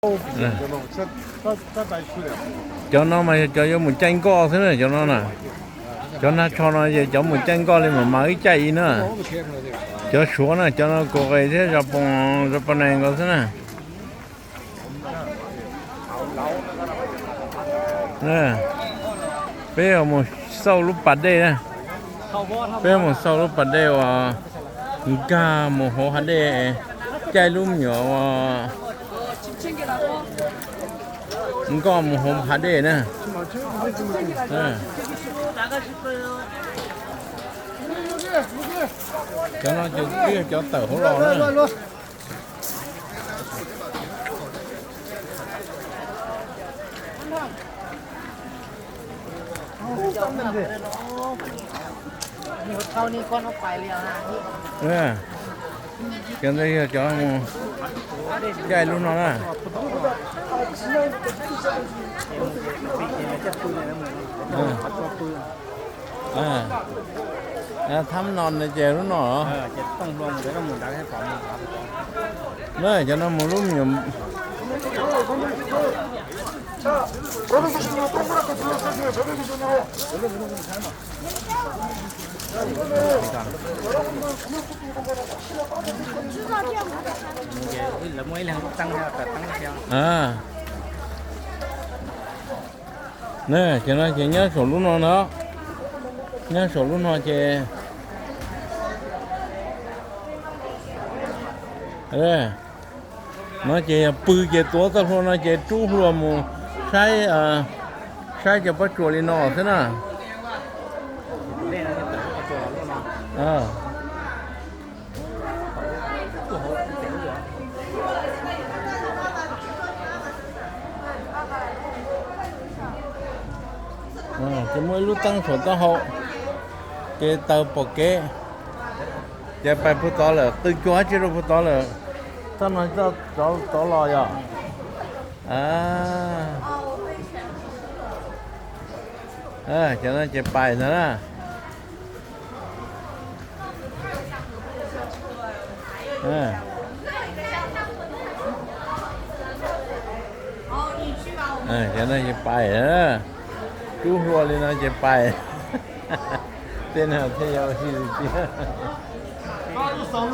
Cov no mas yog cov yuav mus caij nkoj xwb na, cov no na. Cov nag tsho no ces cov mus caij nkoj li mas mas ib caij ib na. Cov Suav na, cov no Korea thiab Japan, Japanese nkaus xwb na. Peb mus xauj lub pas dej na. Peb mus xauj lub pas dej uas nkag mus hauv hav dej, caij lub me nyuam uas nkoj mus hauv hav dej na. Cov no ces twb yog cov tawm hauv los na. Cov ntawd yog cov mus caij lub no na. Thab no ces lub no los. Na, cov no mus lub me nyuam. Na, cov no ces nyob saum lub no na. Nyob saum lub no ces no ces yog pw ces tuav txoj hlua no ces rub hlua mus saib, saib cov pob tsuas li no xwb na. Ces muaj ib lub teeb saum taub hau, ces taws pom kev. Ces pais puag tod lawm, qw cuag dab tsi rau puag tod lawm. Txoj no txoj tod los yog. Cov no ces pais ntag na. Cov no ces pais, rub hlua li no ces pais. Tej no thiaj yog ua si tiag. Tawm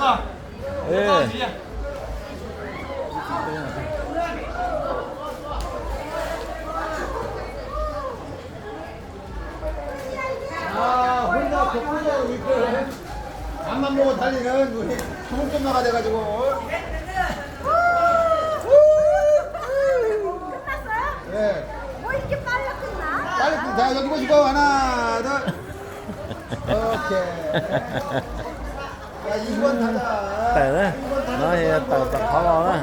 na, no yog tawm tom qhov los na.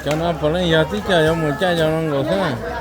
Cov no puav leej yog tib co yuav mus caij cov no nkaus xwb na.